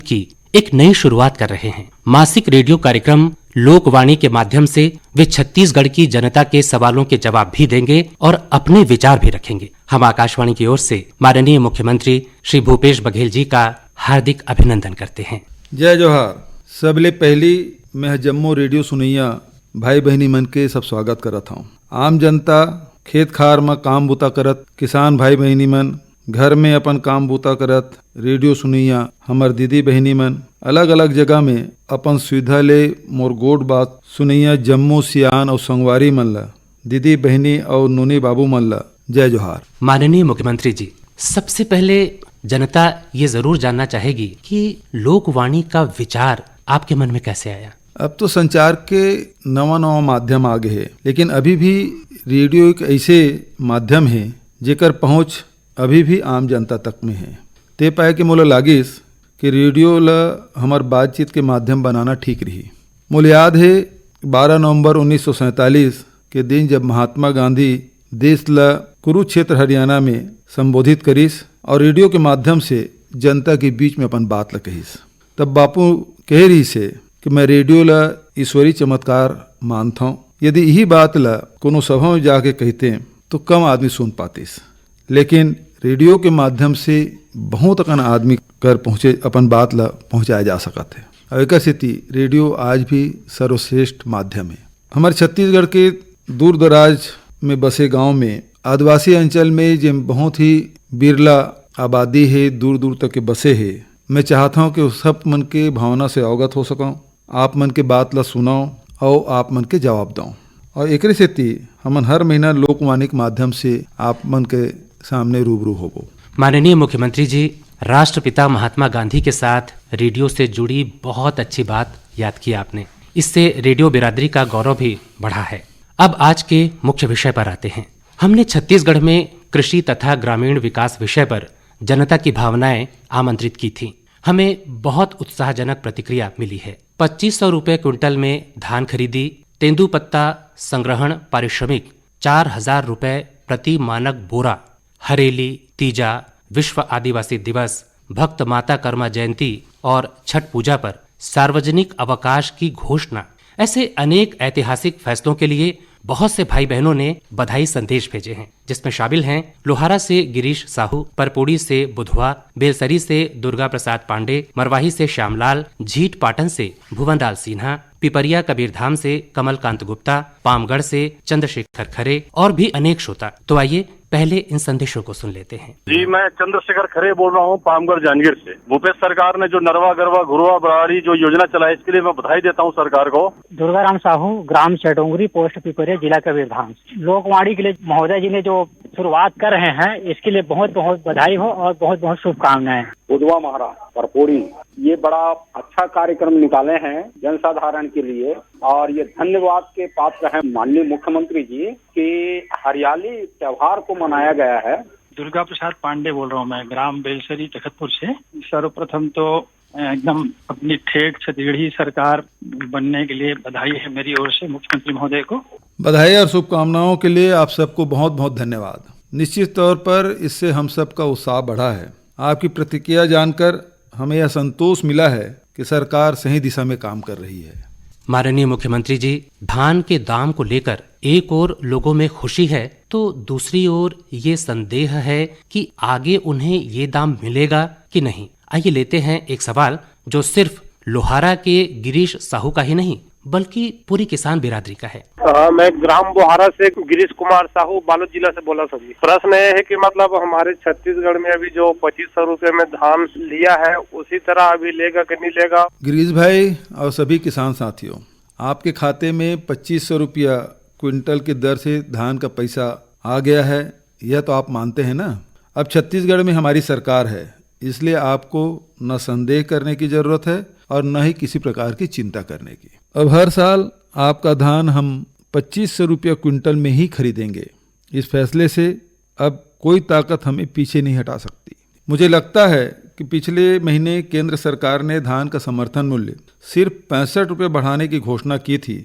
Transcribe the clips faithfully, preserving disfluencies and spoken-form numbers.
की एक नई शुरुआत कर रहे हैं। मासिक रेडियो कार्यक्रम लोकवाणी के माध्यम से वे छत्तीसगढ़ की जनता के सवालों के जवाब भी देंगे और अपने विचार भी रखेंगे। हम आकाशवाणी की ओर से माननीय मुख्यमंत्री श्री भूपेश बघेल जी का हार्दिक अभिनंदन करते हैं। जय जोहार। सबले पहली मैं जम्मो रेडियो सुनैया भाई बहिनी मन के सब स्वागत करत हौं। आम जनता, खेत खार म काम बूता करत किसान भाई बहिनी मन, घर में अपन काम बूता करत रेडियो सुनैया हमर दीदी बहिनी मन, अलग-अलग जगह में अपन सुविधा ले मोर गोठ बात सुनैया जम्मो सियान अउ संगवारी मन ल, दीदी बहिनी अउ नोनी बाबू मन ल जय जोहार। माननीय मुख्यमंत्री जी, सबसे पहले जनता ये जरूर जानना चाहेगी कि लोकवाणी का विचार आपके मन में कैसे आया? अब तो संचार के नवा-नवा माध्यम आ गे हे, लेकिन अभी भी रेडियो एक ऐसे माध्यम हे, जेकर पहुंच अभी भी आम जनता तक में हे। ते पाए के मोला लागिस कि रेडियो ल हमर बातचीत के माध्यम बनाना ठीक रही। मोला याद हे, बारह नवंबर उन्नीस सौ सैंतालीस के दिन, जब महात्मा गांधी देश ल कुरुक्षेत्र हरियाणा में संबोधित करिस और रेडियो के माध्यम से जनता के बीच में अपन बात ल कहिस, तब बापू कहे रहिस हे कि मैं रेडियो ल ईश्वरी चमत्कार मानथौं। यदि इही बात ल कोनो सभा में जाके कहिते, तो कम आदमी सुन पातिस, लेकिन रेडियो के माध्यम से बहुत अकन आदमी कर पहुंचे, अपन बात ल पहुंचाए जा सकत हे। और एकर सेती रेडियो आज भी सर्वश्रेष्ठ माध्यम हे। हमर छत्तीसगढ़ के दूर दराज में बसे गांव में, आदिवासी अंचल में, जे बहुत ही बिरला आबादी हे, दूर दूर तक के बसे हे, मैं चाहत हौं कि सब मन के भावना से अवगत हो सकौं, आप मन के बात ला सुनौं अउ आप मन के जवाब दौं। और एकरे सेती हमन हर महीना लोकवाणी के माध्यम से आप मन के सामने रूबरू होबो। माननीय मुख्यमंत्री जी, राष्ट्रपिता महात्मा गांधी के साथ रेडियो से जुड़ी बहुत अच्छी बात याद की आपने। इससे रेडियो बिरादरी का गौरव भी बढ़ा है। अब आज के मुख्य विषय पर आते हैं। हमने छत्तीसगढ़ में कृषि तथा ग्रामीण विकास विषय पर जनता की भावनाएं आमंत्रित की थीं। हमें बहुत उत्साहजनक प्रतिक्रिया मिली है। पच्चीस सौ रुपए क्विंटल में धान खरीदी, तेंदूपत्ता संग्रहण पारिश्रमिक चार हजार रुपए प्रति मानक बोरा, हरेली, तीजा, विश्व आदिवासी दिवस, भक्त माता कर्मा जयंती और छठ पूजा पर सार्वजनिक अवकाश की घोषणा, ऐसे अनेक ऐतिहासिक फैसलों के लिए बहुत से भाई बहनों ने बधाई संदेश भेजे हैं, जिसमें शामिल हैं लोहारा से गिरीश साहू, परपोड़ी से बुधवा, बेलसरी से दुर्गा प्रसाद पांडे, मरवाही से श्यामलाल, झीट पाटन से भुवनलाल सिन्हा, पिपरिया कबीरधाम से कमलकांत गुप्ता, पामगढ़ से चंद्रशेखर खरे और भी अनेक श्रोता। तो आइए, पहले इन संदेशों को सुन लेते हैं। जी, मैं चंद्रशेखर खरे बोल रहा हूँ पामगढ़ जांजगीर से। भूपेश सरकार ने जो नरवा गरवा घुरवा बरारी जो योजना चलाई, इसके लिए मैं बधाई देता हूँ सरकार को। दुर्गाराम साहू, ग्राम चटोंगरी, पोस्ट पिपरिया, जिला कबीरधाम। लोकवाणी के लिए महोदय जी ने जो शुरुआत कर रहे हैं, इसके लिए बहुत बहुत बधाई हो और बहुत बहुत शुभकामनाएं। बुधवा महाराज परपोड़ी ये बड़ा अच्छा कार्यक्रम निकाले हैं जनसाधारण के लिए, और ये धन्यवाद के पात्र हैं माननीय मुख्यमंत्री जी कि हरियाली त्योहार को मनाया गया है। दुर्गा प्रसाद पांडे बोल रहा हूँ मैं, ग्राम बेलसरी तखतपुर से। सर्वप्रथम तो एकदम अपनी ठेठ छत्तीसगढ़ी सरकार बनने के लिए बधाई है मेरी ओर से मुख्यमंत्री महोदय को। बधाई और शुभकामनाओं के लिए आप सबको बहुत बहुत धन्यवाद। निश्चित तौर पर इससे हम सबका उत्साह बढ़ा है। आपकी प्रतिक्रिया जानकर हमें यह संतोष मिला है कि सरकार सही दिशा में काम कर रही है। माननीय मुख्यमंत्री जी, धान के दाम को लेकर एक ओर लोगों में खुशी है, तो दूसरी ओर ये संदेह है कि आगे उन्हें ये दाम मिलेगा कि नहीं। आइए, लेते हैं एक सवाल जो सिर्फ लोहारा के गिरीश साहू का ही नहीं, बल्कि पूरी किसान बिरादरी का है। हाँ, मैं ग्राम बोहारा से गिरीश कुमार साहू, बालोद जिला से बोला सर जी। प्रश्न ये है कि मतलब हमारे छत्तीसगढ़ में अभी जो पच्चीस सौ रुपए में धान लिया है, उसी तरह अभी लेगा कि नहीं लेगा? गिरीश भाई और सभी किसान साथियों, आपके खाते में पच्चीस सौ रुपया क्विंटल की दर से धान का पैसा आ गया है, यह तो आप मानते हैं ना? अब छत्तीसगढ़ में हमारी सरकार है, इसलिए आपको न संदेह करने की जरूरत है और न ही किसी प्रकार की चिंता करने की। अब हर साल आपका धान हम पच्चीस सौ रुपया क्विंटल में ही खरीदेंगे। इस फैसले से अब कोई ताकत हमें पीछे नहीं हटा सकती। मुझे लगता है कि पिछले महीने केंद्र सरकार ने धान का समर्थन मूल्य सिर्फ पैंसठ रुपये बढ़ाने की घोषणा की थी,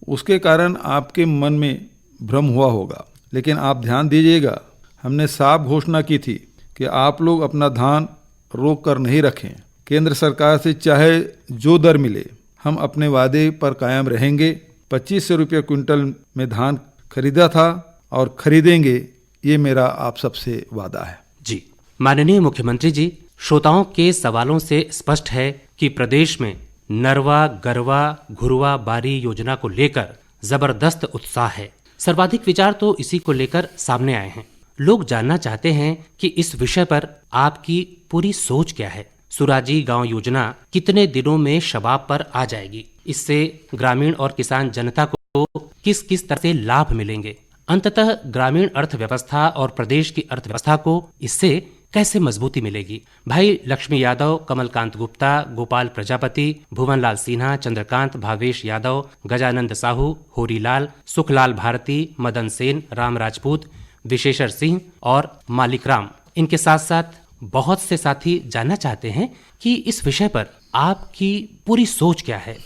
उसके कारण आपके मन में भ्रम हुआ होगा, लेकिन आप ध्यान दीजिएगा, हमने साफ घोषणा की थी कि आप लोग अपना धान रोक कर नहीं रखें, केंद्र सरकार से चाहे जो दर मिले, हम अपने वादे पर कायम रहेंगे। पच्चीस सौ रुपये क्विंटल में धान खरीदा था और खरीदेंगे, ये मेरा आप सबसे वादा है। जी, माननीय मुख्यमंत्री जी, श्रोताओं के सवालों से स्पष्ट है कि प्रदेश में नरवा, गरवा, घुरवा, बारी योजना को लेकर जबरदस्त उत्साह है। सर्वाधिक विचार तो इसी को लेकर सामने आए हैं। लोग जानना चाहते हैं कि इस विषय पर आपकी पूरी सोच क्या है। सुराजी गांव योजना कितने दिनों में शबाब पर आ जाएगी? इससे ग्रामीण और किसान जनता को किस किस तरह से लाभ मिलेंगे? अंततः ग्रामीण अर्थव्यवस्था और प्रदेश की अर्थव्यवस्था को इससे कैसे मजबूती मिलेगी? भाई लक्ष्मी यादव, कमलकांत गुप्ता, गोपाल प्रजापति, भुवनलाल सिन्हा, चंद्रकांत, भावेश यादव, गजानंद साहू, होरीलाल, सुखलाल भारती, मदन सेन, राम राजपूत, विशेषर सिंह और मालिक राम, इनके साथ साथ बहुत से साथी जानना चाहते हैं कि इस विषय पर आपकी पूरी सोच क्या है।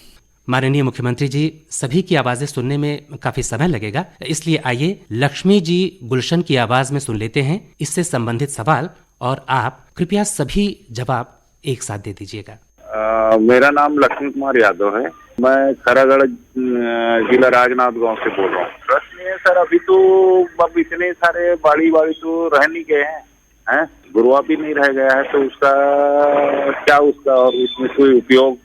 माननीय मुख्यमंत्री जी, सभी की आवाजें सुनने में काफी समय लगेगा, इसलिए आइए लक्ष्मी जी गुलशन की आवाज में सुन लेते हैं इससे संबंधित सवाल, और आप कृपया सभी जवाब एक साथ दे दीजिएगा। अ, मेरा नाम लक्ष्मी कुमार यादव है। मैं खैरागढ़, अ, जिला राजनांदगांव से बोल रहा हूँ। प्रश्न ये है सर, अभी तो अब इतने सारे बाड़ी, बाड़ी तो रह नहीं गए हैं, हैं? गुरवा भी नहीं रह गया है, तो उसका क्या, उसका और उसमें कोई उपयोग?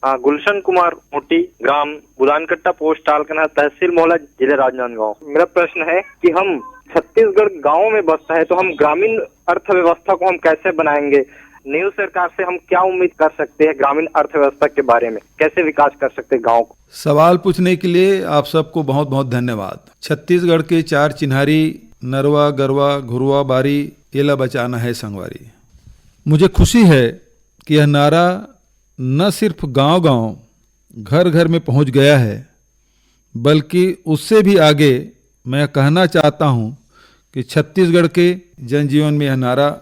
हाँ, गुलशन कुमार मोटी, ग्राम बुदानकट्टा, पोस्ट टालकना, तहसील मोहला, जिले राजनांदगांव। मेरा प्रश्न है कि हम छत्तीसगढ़ गांवों में बसता है, तो हम ग्रामीण अर्थव्यवस्था को हम कैसे बनाएंगे? नई सरकार से हम क्या उम्मीद कर सकते हैं ग्रामीण अर्थव्यवस्था के बारे में, कैसे विकास कर सकते हैं गांव को? सवाल पूछने के लिए आप सबको बहुत बहुत धन्यवाद। छत्तीसगढ़ के चार चिन्हारी, नरवा, गरवा, घुरवा, बारी, एला बचाना है संगवारी। मुझे खुशी है कि यह नारा न सिर्फ गांव-गांव, घर-घर में पहुंच गया है, बल्कि उससे भी आगे मैं कहना चाहता हूं कि छत्तीसगढ़ के जनजीवन में यह नारा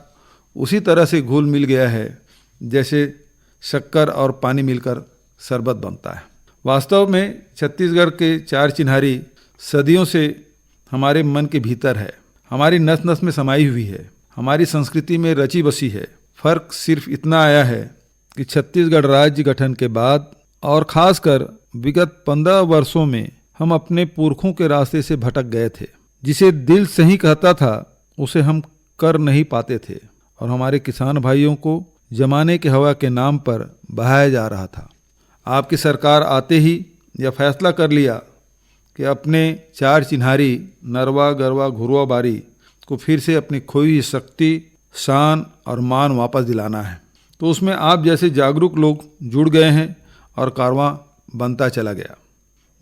उसी तरह से घुल मिल गया है, जैसे शक्कर और पानी मिलकर शरबत बनता है। वास्तव में छत्तीसगढ़ के चार चिन्हारी सदियों से हमारे मन के भीतर है, हमारी नस-नस में समाई हुई है, हमारी संस्कृति में रची बसी है। फर्क सिर्फ इतना आया है कि छत्तीसगढ़ राज्य गठन के बाद और खासकर विगत पन्द्रह वर्षों में हम अपने पुरखों के रास्ते से भटक गए थे। जिसे दिल सही कहता था, उसे हम कर नहीं पाते थे और हमारे किसान भाइयों को जमाने के हवा के नाम पर बहाया जा रहा था। आपकी सरकार आते ही यह फैसला कर लिया कि अपने चार चिन्हारी नरवा, गरवा, घुरवा, बारी को फिर से अपनी खोई हुई शक्ति, शान और मान वापस दिलाना है। तो उसमें आप जैसे जागरूक लोग जुड़ गए हैं और कारवां बनता चला गया।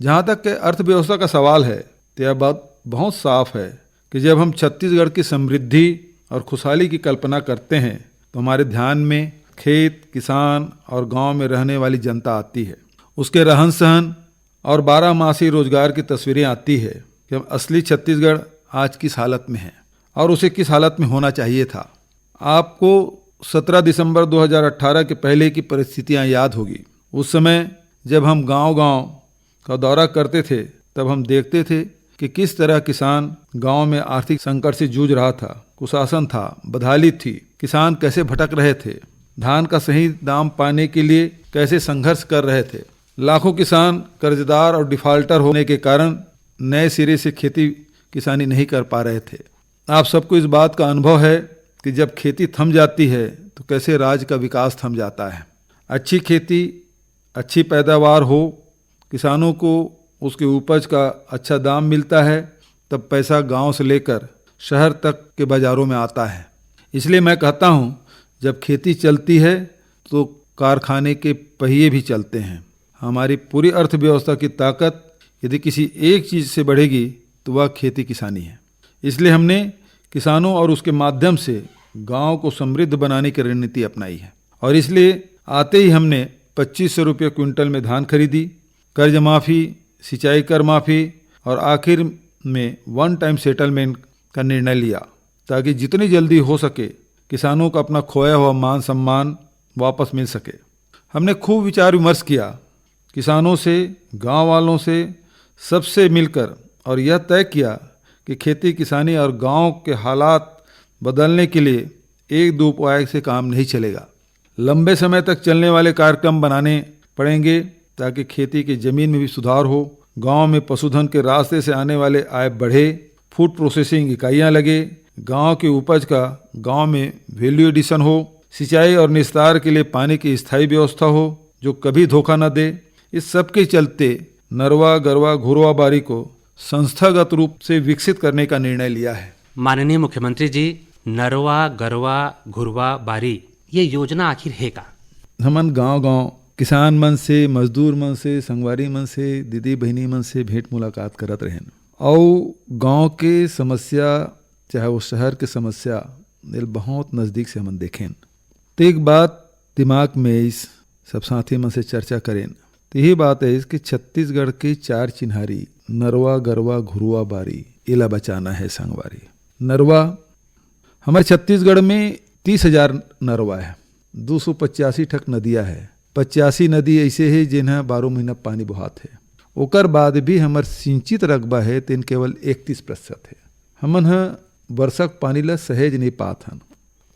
जहाँ तक के अर्थव्यवस्था का सवाल है, तो यह बात बहुत साफ है कि जब हम छत्तीसगढ़ की समृद्धि और खुशहाली की कल्पना करते हैं, तो हमारे ध्यान में खेत, किसान और गांव में रहने वाली जनता आती है। उसके रहन सहन और बारहमासी रोजगार की तस्वीरें आती है कि हम असली छत्तीसगढ़ आज किस हालत में है और उसे किस हालत में होना चाहिए था। आपको सत्रह दिसंबर दो हज़ार अठारह के पहले की परिस्थितियां याद होगी। उस समय जब हम गांव-गांव का दौरा करते थे, तब हम देखते थे कि किस तरह किसान गांव में आर्थिक संकट से जूझ रहा था, कुशासन था, बदहाली थी, किसान कैसे भटक रहे थे, धान का सही दाम पाने के लिए कैसे संघर्ष कर रहे थे। लाखों किसान कर्जदार और डिफॉल्टर होने के कारण नए सिरे से खेती किसानी नहीं कर पा रहे थे। आप सबको इस बात का अनुभव है कि जब खेती थम जाती है, तो कैसे राज्य का विकास थम जाता है। अच्छी खेती, अच्छी पैदावार हो, किसानों को उसकी उपज का अच्छा दाम मिलता है, तब पैसा गांव से लेकर शहर तक के बाजारों में आता है। इसलिए मैं कहता हूं, जब खेती चलती है, तो कारखाने के पहिए भी चलते हैं। हमारी पूरी अर्थव्यवस्था की ताकत यदि किसी एक चीज से बढ़ेगी, तो वह खेती किसानी है। इसलिए हमने किसानों और उसके माध्यम से गांव को समृद्ध बनाने की रणनीति अपनाई है और इसलिए आते ही हमने पच्चीस सौ रुपये क्विंटल में धान खरीदी, कर्ज माफी, सिंचाई कर माफी और आखिर में वन टाइम सेटलमेंट का निर्णय लिया, ताकि जितनी जल्दी हो सके किसानों को अपना खोया हुआ मान सम्मान वापस मिल सके। हमने खूब विचार विमर्श किया, किसानों से, गांव वालों से, सबसे मिलकर, और यह तय किया कि खेती किसानी और गांव के हालात बदलने के लिए एक दो उपाय से काम नहीं चलेगा। लंबे समय तक चलने वाले कार्यक्रम बनाने पड़ेंगे, ताकि खेती की जमीन में भी सुधार हो, गांव में पशुधन के रास्ते से आने वाले आय बढ़े, फूड प्रोसेसिंग इकाइयां लगे, गांव की उपज का गांव में वैल्यू एडिशन हो, सिंचाई और निस्तार के लिए पानी की स्थायी व्यवस्था हो, जो कभी धोखा न दे। इस सब के चलते नरवा, गरवा, घुरवा बारी को संस्थागत रूप से विकसित करने का निर्णय लिया है। माननीय मुख्यमंत्री जी, नरवा, गरवा, घुरवा बारी, ये योजना आखिर हे का? हमन गांव-गांव किसान मन से, मजदूर मन से, संगवारी मन से, दीदी बहिनी मन से भेंट मुलाकात करत रहेन। अउ गांव के समस्या, चाहे वो शहर के समस्या, एल बहुत नजदीक से हमन देखेन। तो एक बात दिमाग में आइस, सब साथी मन से चर्चा करेन। तो यही बात आइस कि छत्तीसगढ़ के चार चिन्हारी, नरवा, गरवा, घुरुवा, बारी, एला बचाना है संगवारी। नरवा, हमर छत्तीसगढ़ में तीस हजार नरवा है, दो सौ पचासी ठक नदिया है। पचासी नदी ऐसे है, जेन ह बारह महीना पानी बोहात है। ओकर बाद भी हमर सिंचित रकबा है, तेन केवल इकतीस प्रतिशत है। हमन ह वर्षा के पानी ला सहेज नहीं पात हन।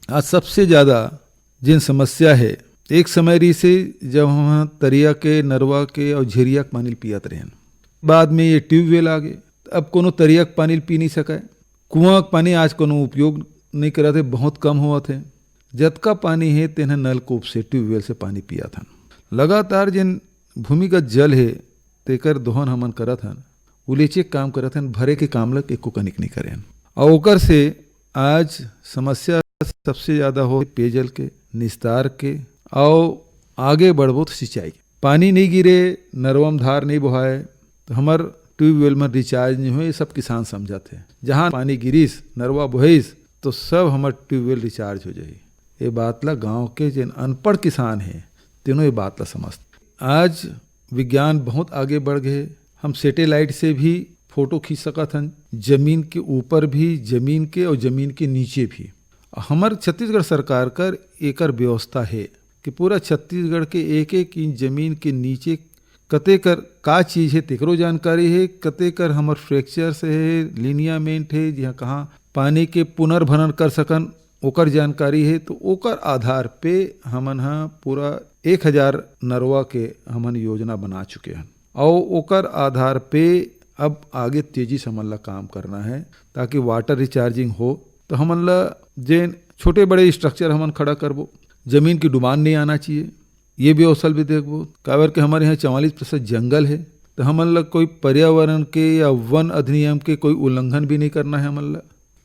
आज सबसे ज्यादा जेन समस्या है, एक समय रहिसे, जब हम तरिया के, नरवा के और झेरिया के पानी ल पियत रहेन। बाद में ये ट्यूबवेल आ गए, अब कोनो तरिया के पानी ल पी नहीं सकय। कुआं के पानी आज कोनो उपयोग नहीं करत है, बहुत कम होवत है। जतका पानी है, तेन ह नलकूप से, ट्यूबवेल से पानी पियत हन। लगातार जेन भूमिगत जल है, तेकर दोहन हमन करत हन, उलेचे के काम करत हन, भरे के काम ल एको कनिक नहीं करेन। और ओकर से आज समस्या सबसे ज्यादा हो पेयजल के, निस्तार के, और आगे बढ़बो तो सिंचाई के। पानी नहीं गिरे, नरवा म धार नहीं बोहाय, तो हमर ट्यूबवेल में रिचार्ज नहीं होय, ये सब किसान समझत है। जहाँ पानी गिरिस, नरवा बोहिस, तो सब हमर ट्यूबवेल रिचार्ज हो जाही। ये बात ला गांव के जेन अनपढ़ किसान है, तेनो ये बात ला समझत। आज विज्ञान बहुत आगे बढ़ गए, हम सैटेलाइट से भी फोटो खींच सकत हन, जमीन के ऊपर भी, जमीन के और जमीन के नीचे भी। हमर छत्तीसगढ़ सरकार कर एकर व्यवस्था है कि पूरा छत्तीसगढ़ के एक एक इंच जमीन के नीचे कते कर का चीज है, तेकरो जानकारी है, कते कर हमर फ्रैक्चर से है, लिनियामेंट है, जिहाँ कहाँ पानी के पुनर्भरण कर सकन, ओकर जानकारी है। तो ओकर आधार पे हमन ह पूरा एक हजार नरवा के हमन योजना बना चुके हन, और ओकर आधार पे अब आगे तेजी से हमन ला काम करना है, ताकि वाटर रिचार्जिंग हो। तो हमन ला जेन छोटे बड़े स्ट्रक्चर हमन खड़ा करबो, जमीन की डुबान नहीं आना चाहिए, ये व्यवस्था भी देखबो। काबर के हमर यहाँ चवालीस प्रतिशत जंगल है, तो हमन ला कोई पर्यावरण के या वन अधिनियम के कोई उल्लंघन भी नहीं करना है हमन ला।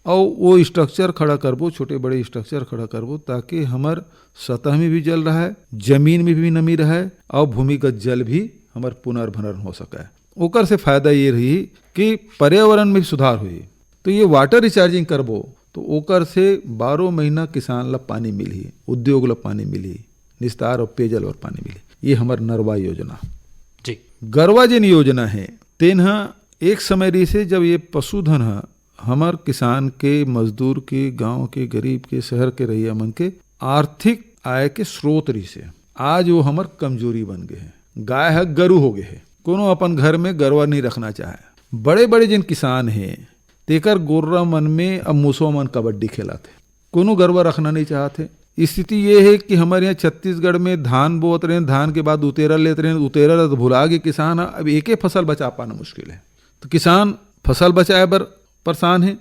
और वो स्ट्रक्चर खड़ा करबो, छोटे बड़े स्ट्रक्चर खड़ा करबो, ताकि हमर सतह में भी जल रहे, जमीन में भी नमी रहे, और भूमिगत जल भी हमर पुनर्भरण हो सके। ओकर से फायदा ये रही कि पर्यावरण में भी सुधार होही। तो ये वाटर रिचार्जिंग करबो, तो ओकर से बारह महीना किसान ला पानी मिलही, उद्योग ला पानी मिलही, निस्तार और पेयजल और पानी मिलही। ये हमर नरवा योजना। जी। गरवा जेन योजना है, तेन ह एक समय रहिसे, जब ये पशुधन ह हमर किसान के, मजदूर के, गांव के, गरीब के, शहर के रहइया मन के आर्थिक आय के स्रोत रहिसे। आज वो हमर कमजोरी बन गए है। गाय ह गरु हो गए है, कोनो अपन घर में गरवा नहीं रखना चाहे। बड़े बड़े जिन किसान हैं, तेकर गोर्रा मन में अब मुसवा मन कबड्डी खेलत हे, कोनो गरवा रखना नहीं चाहत हे। स्थिति ये है कि हमर यहाँ छत्तीसगढ़ में धान बोत रहे, धान के बाद उतेरा लेत रहे, उतेरा ला तो भुला गे किसान ह, अब एके फसल बचा पाना मुश्किल है। तो किसान फसल बचाए बर परेशान हे,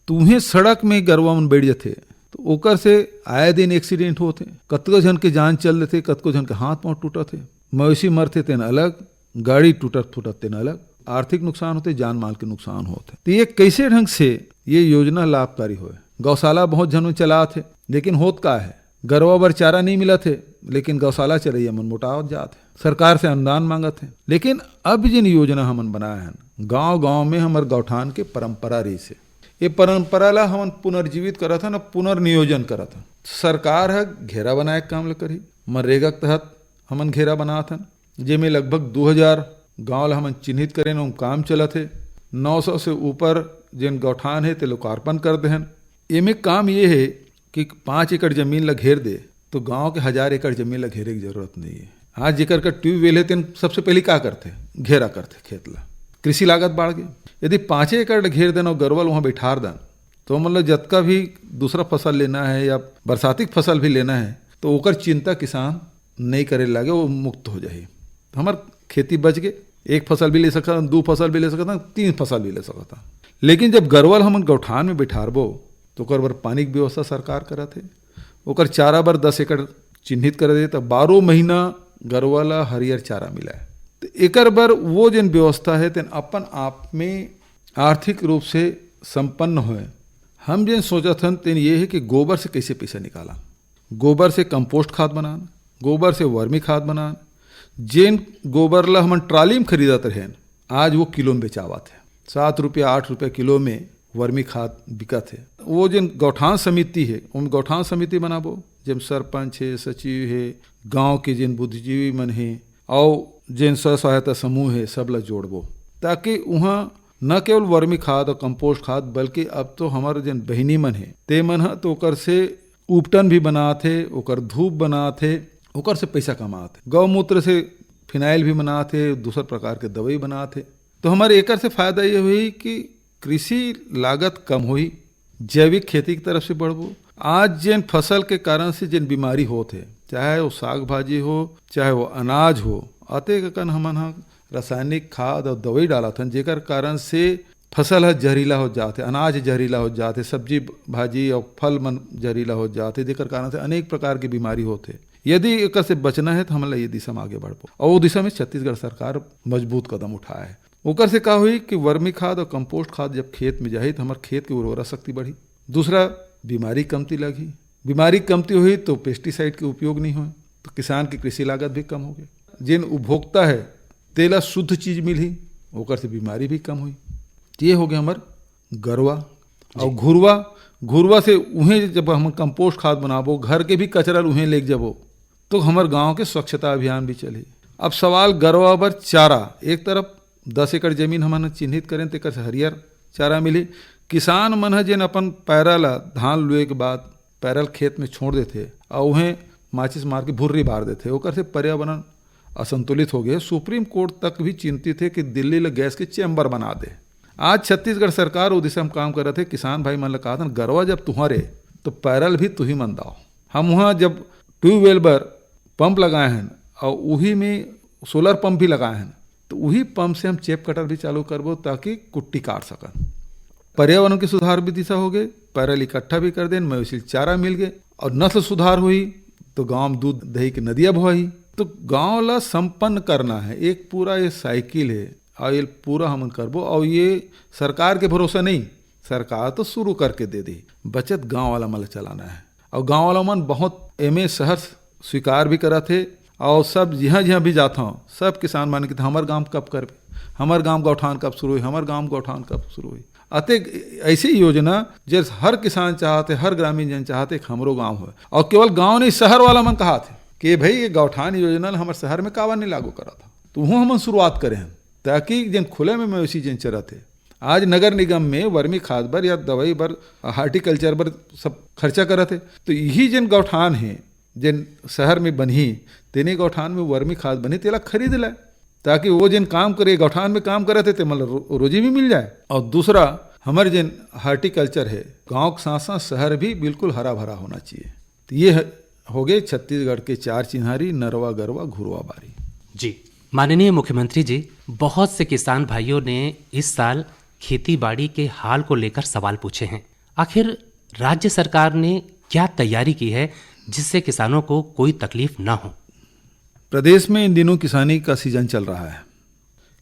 तो उहें सड़क में गरवा मन बैठ जथे, तो ओकर से आए दिन एक्सीडेंट होत हे, कतको झन के जान चल देथे, कतको झन के हाथ पांव टूटत हे, मवेशी मरथे तेन अलग, गाड़ी टूटत फूटत तेन अलग, आर्थिक नुकसान होथे, जान माल के नुकसान होथे। तो ये कैसे ढंग से ये योजना लाभकारी होए? गौशाला बहुत झन चलात हे, लेकिन होत का है, गरवा बर चारा नहीं मिलत हे, लेकिन गौशाला चलइया मन मोटावत जात हे, सरकार से अनुदान मांगत हे। लेकिन अब जिन योजना हमन बनाए हन, गांव-गांव में हमर गौठान के परंपरा रहिस हे, ये परंपरा ला हमन पुनर्जीवित करत हन, पुनर्नियोजन करत हन। सरकार ह घेरा बनाए के काम ल करही, मनरेगा के तहत हमन घेरा बनात हन, जेमे लगभग दू हजार गांव ला हमन चिन्हित करेन, ओम काम चलत हे। नौ सौ से ऊपर जेन गौठान हे, ते लोकार्पण कर देहन। एमे काम ये हे कि पाँच एकड़ जमीन ला घेर दे, तो गांव के हजार एकड़ जमीन ला घेरे के जरूरत नहीं है। आज जेकर का ट्यूबवेल हे, तेन सबसे पहली का करथे? घेरा करथे खेत ला, कृषि लागत बाढ़ गे। यदि पाँचे एकड़ ला घेर देन और गरवा ल वहां बैठार देन, तो मतलब जतका भी दूसरा फसल लेना है या बरसाती फसल भी लेना है, तो ओकर चिंता किसान नहीं करे लागे, वो मुक्त हो जाही। तो हमर खेती बच गए, एक फसल भी ले सकत हन, दू फसल भी ले सकत हन, तीन फसल भी ले सकत हन। लेकिन जब गरवा ल हमन गौठान में बिठारबो, तो ओकर बर पानी के व्यवस्था सरकार करत हे। ओकर चारा बर दस एकड़ चिन्हित कर दे, त बारह महीना गरवा ल हरियर चारा मिलय। तो एकर बर वो जेन व्यवस्था है, तेन अपन आप में आर्थिक रूप से संपन्न होए। हम जेन सोचत हन, तेन ये है कि गोबर से कैसे पैसा निकाला, गोबर से कंपोस्ट खाद बनान, गोबर से वर्मी खाद बनान। जेन गोबर ला हमन ट्राली में खरीदत रहेन, आज वो किलो में बेचावत है, सात रुपया, आठ रुपया किलो में वर्मी खाद बिकत है। वो जेन गौठान समिति है, उन गौठान समिति बनाबो, जेम सरपंच है, सचिव है, गांव के जेन बुद्धिजीवी मन है, और जेन स्व सहायता समूह है, सब ला जोड़बो, ताकि उहाँ न केवल वर्मी खाद और कंपोस्ट खाद, बल्कि अब तो हमर जेन बहिनी मन है, ते मन ह तो ओकर से उपटन भी बनात हे, ओकर धूप बनात हे, ओकर से पैसा कमात हे। गौमूत्र से फिनाइल भी बनात हे, दूसर प्रकार के दवाई बनात हे। तो हमर एकर से फायदा ये हुई कि कृषि लागत कम होही, जैविक खेती की तरफ से बढ़बो। आज जेन फसल के कारण से जेन बीमारी होत हे, चाहे वो साग भाजी हो, चाहे वो अनाज हो, अतेक अकन हमन ह रासायनिक खाद और दवाई डालत हन, जेकर कारण से फसल ह जहरीला हो जात हे, अनाज जहरीला हो जात हे, सब्जी भाजी और फल मन जहरीला हो जात हे, जेकर कारण से अनेक प्रकार के बीमारी होत हे। यदि एकर से बचना है, तो हमन ला ये दिशा में आगे बढ़बो। और वो दिशा में छत्तीसगढ़ सरकार मजबूत कदम उठाए है। ओकर से का होई कि वर्मी खाद और कंपोस्ट खाद जब खेत में जाही, तो हमर खेत के उर्वरा शक्ति बढ़ी। दूसरा, बीमारी कमती लगही। बीमारी कमती होही, तो पेस्टिसाइड के उपयोग नहीं होए, तो किसान की कृषि लागत भी कम होगे। जेन उपभोक्ता है, तेला शुद्ध चीज मिलही, ओकर से बीमारी भी कम होही। तो ये होगे हमर गरवा। और घुरवा, घुरवा से उहें जब हम कंपोस्ट खाद बनाबो, घर के भी कचरा ल उहें लेके जाबो, तो हमर गांव के स्वच्छता अभियान भी चलही। अब सवाल गरवा बर चारा, एक तरफ दस एकड़ जमीन हमन चिन्हित करें, तेकर से हरियर चारा मिली। किसान मन ह जेन अपन पैरा ला धान लुए के बाद पैरा ल खेत में छोड़ देथे और उहें माचिस मार के भुर्री बार देथे, ओकर से पर्यावरण असंतुलित हो गए। सुप्रीम कोर्ट तक भी चिंतित है कि दिल्ली ल गैस के चैम्बर बना दे। आज छत्तीसगढ़ सरकार ओ दिशा में काम करत है। किसान भाई मन ल कहत हन, गरवा जब तुहरे, तो पैरा ल भी तुही मन दाओ। हम वहाँ जब ट्यूबवेल बर पंप लगाए हन और उही में सोलर पंप भी लगाए हन, तो उही पंप से हम चेप कटर भी चालू करबो, ताकि कुट्टी काट सकन। पर्यावरण के सुधार भी दिशा हो गए, पैरा ल इकट्ठा भी कर देन, मवेशी ल चारा मिल गए और नस्ल सुधार हुई, तो गांव में दूध दही के नदिया बोहाही। तो गांव ला संपन्न करना है, एक पूरा ये साइकिल है और ये पूरा हमन करबो। और ये सरकार के भरोसा नहीं, सरकार तो शुरू करके दे दी, बचत गांव वाला मन ला चलाना है। और गांव वाला मन बहुत एमे सहर्ष स्वीकार भी करत हे। और सब जिहाँ जिहाँ भी जात हूँ, सब किसान मन के, "हमर गांव कब करबे, हमर गांव गौठान कब शुरू हुई, हमर गांव गौठान कब शुरू हुई।" अतेक ऐसी योजना, जे हर किसान चाहत हे, हर ग्रामीण जन चाहत हे कि हमरो गांव होए। और केवल गांव नहीं, शहर वाला मन कहत हे कि भाई, ये गौठान योजना ल हमर शहर में काबर नहीं लागू करत ह। तो वहूँ हमन शुरुआत करे हन, ताकि जेन खुले में मवेशी जेन चरत हे, आज नगर निगम में वर्मी खाद बर या दवाई बर, हार्टिकल्चर बर सब खर्चा करत हे, तो यही जेन गौठान हे, जेन शहर में बनही, तेने गौठान में वर्मी खाद बनही, तेला खरीद ले, ताकि वो जेन काम करे, गौठान में काम करत हे, ते मन ल रो-, रोजी भी मिल जाए। और दूसरा, हमर जेन हार्टिकल्चर है, गांव के साथ साथ शहर भी बिल्कुल हरा भरा होना चाहिए। तो ये ह-, हो गए छत्तीसगढ़ के चार चिन्हारी, नरवा, गरवा, घुरवा, बारी। जी, माननीय मुख्यमंत्री जी, बहुत से किसान भाइयों ने इस साल खेती बाड़ी के हाल को लेकर सवाल पूछे हैं। आखिर राज्य सरकार ने क्या तैयारी की है, जिससे किसानों को कोई तकलीफ ना हो? प्रदेश में इन दिनों किसानी का सीजन चल रहा है।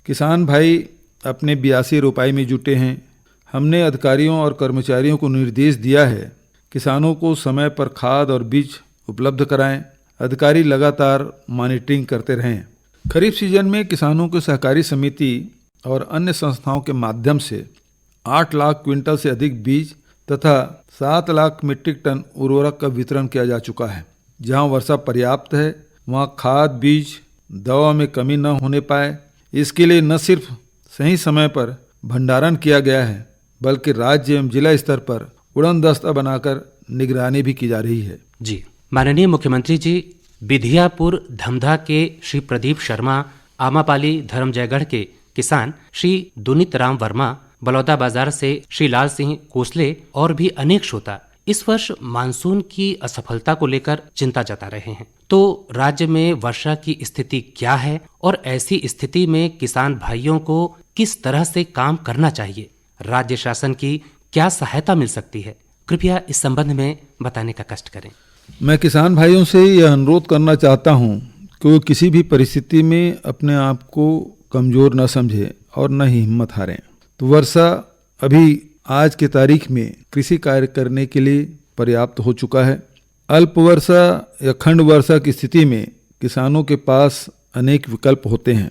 किसान भाई अपने बियासी रोपाई में जुटे हैं। हमने अधिकारियों और कर्मचारियों को निर्देश दिया है, किसानों को समय पर खाद और बीज उपलब्ध कराएं। अधिकारी लगातार मॉनिटरिंग करते रहें। खरीफ सीजन में किसानों को सहकारी समिति और अन्य संस्थाओं के माध्यम से आठ लाख क्विंटल से अधिक बीज तथा सात लाख मीट्रिक टन उर्वरक का वितरण किया जा चुका है। जहां वर्षा पर्याप्त है, वहां खाद, बीज, दवा में कमी न होने पाए, इसके लिए न सिर्फ सही समय पर भंडारण किया गया है, बल्कि राज्य एवं जिला स्तर पर उड़न दस्ता बनाकर निगरानी भी की जा रही है। जी, माननीय मुख्यमंत्री जी, बिधियापुर धमधा के श्री प्रदीप शर्मा, आमापाली धर्मजयगढ़ के किसान श्री दुनित राम वर्मा, बलौदा बाजार से श्री लाल सिंह कोसले और भी अनेक श्रोता इस वर्ष मानसून की असफलता को लेकर चिंता जता रहे हैं। तो राज्य में वर्षा की स्थिति क्या है और ऐसी स्थिति में किसान भाइयों को किस तरह से काम करना चाहिए, राज्य शासन की क्या सहायता मिल सकती है, कृपया इस संबंध में बताने का कष्ट करें। मैं किसान भाइयों से यह अनुरोध करना चाहता हूँ कि वो किसी भी परिस्थिति में अपने आप को कमजोर न समझे और न ही हिम्मत हारें। तो वर्षा अभी आज के तारीख में कृषि कार्य करने के लिए पर्याप्त हो चुका है। अल्प वर्षा या खंड वर्षा की स्थिति में किसानों के पास अनेक विकल्प होते हैं।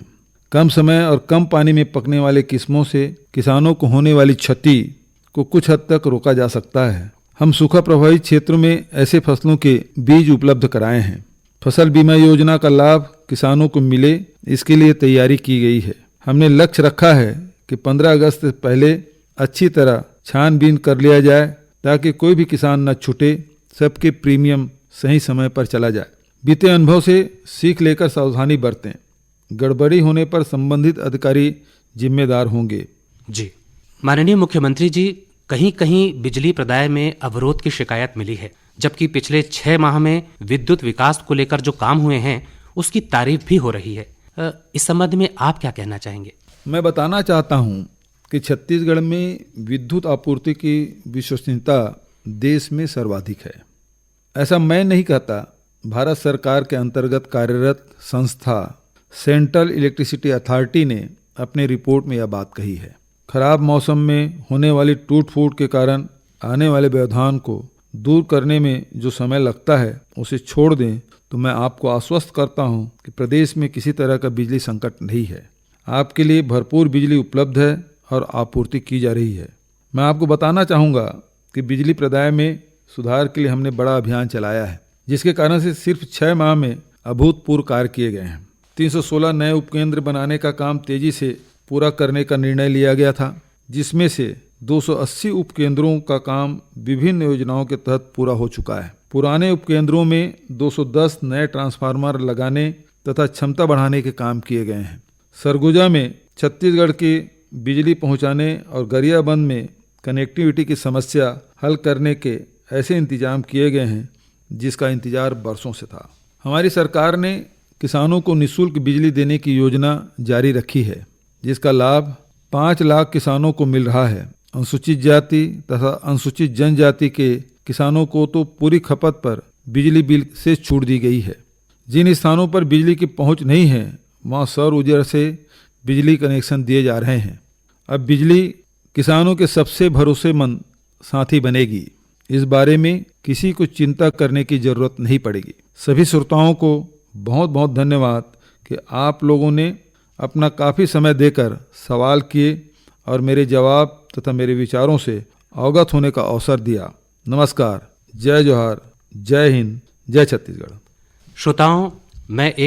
कम समय और कम पानी में पकने वाले किस्मों से किसानों को होने वाली क्षति को कुछ हद तक रोका जा सकता है। हम सूखा प्रभावित क्षेत्रों में ऐसे फसलों के बीज उपलब्ध कराए हैं। फसल बीमा योजना का लाभ किसानों को मिले, इसके लिए तैयारी की गई है। हमने लक्ष्य रखा है कि पन्द्रह अगस्त से पहले अच्छी तरह छानबीन कर लिया जाए, ताकि कोई भी किसान न छूटे, सबके प्रीमियम सही समय पर चला जाए। बीते अनुभव से सीख लेकर सावधानी बरतें। गड़बड़ी होने पर संबंधित अधिकारी जिम्मेदार होंगे। जी, माननीय मुख्यमंत्री जी, कहीं-कहीं बिजली प्रदाय में अवरोध की शिकायत मिली है, जबकि पिछले छह माह में विद्युत विकास को लेकर जो काम हुए हैं, उसकी तारीफ भी हो रही है। अ, इस संबंध में आप क्या कहना चाहेंगे? मैं बताना चाहता हूं कि छत्तीसगढ़ में विद्युत आपूर्ति की विश्वसनीयता देश में सर्वाधिक है। ऐसा मैं नहीं कहता, भारत सरकार के अंतर्गत कार्यरत संस्था सेंट्रल इलेक्ट्रिसिटी अथॉरिटी ने अपने रिपोर्ट में यह बात कही है। खराब मौसम में होने वाली टूट फूट के कारण आने वाले व्यवधान को दूर करने में जो समय लगता है, उसे छोड़ दें, तो मैं आपको आश्वस्त करता हूं कि प्रदेश में किसी तरह का बिजली संकट नहीं है। आपके लिए भरपूर बिजली उपलब्ध है और आपूर्ति की जा रही है। मैं आपको बताना चाहूँगा कि बिजली प्रदाय में सुधार के लिए हमने बड़ा अभियान चलाया है, जिसके कारण से सिर्फ छह माह में अभूतपूर्व कार्य किए गए हैं। तीन सौ सोलह नए उपकेंद्र बनाने का काम तेजी से पूरा करने का निर्णय लिया गया था, जिसमें से दो सौ अस्सी उपकेंद्रों का काम विभिन्न योजनाओं के तहत पूरा हो चुका है। पुराने उपकेंद्रों में दो सौ दस नए ट्रांसफार्मर लगाने तथा क्षमता बढ़ाने के काम किए गए हैं। सरगुजा में छत्तीसगढ़ की बिजली पहुंचाने और गरियाबंद में कनेक्टिविटी की समस्या हल करने के ऐसे इंतजाम किए गए हैं, जिसका इंतजार बरसों से था। हमारी सरकार ने किसानों को निशुल्क बिजली देने की योजना जारी रखी है, जिसका लाभ पाँच लाख किसानों को मिल रहा है। अनुसूचित जाति तथा अनुसूचित जनजाति के किसानों को तो पूरी खपत पर बिजली बिल से छूट दी गई है। जिन स्थानों पर बिजली की पहुंच नहीं है, वहां सौर ऊर्जा से बिजली कनेक्शन दिए जा रहे हैं। अब बिजली किसानों के सबसे भरोसेमंद साथी बनेगी, इस बारे में किसी को चिंता करने की जरूरत नहीं पड़ेगी। सभी श्रोताओं को बहुत बहुत धन्यवाद कि आप लोगों ने अपना काफ़ी समय देकर सवाल किए और मेरे जवाब तथा मेरे विचारों से अवगत होने का अवसर दिया। नमस्कार, जय जोहार, जय हिंद, जय छत्तीसगढ़। श्रोताओं, मैं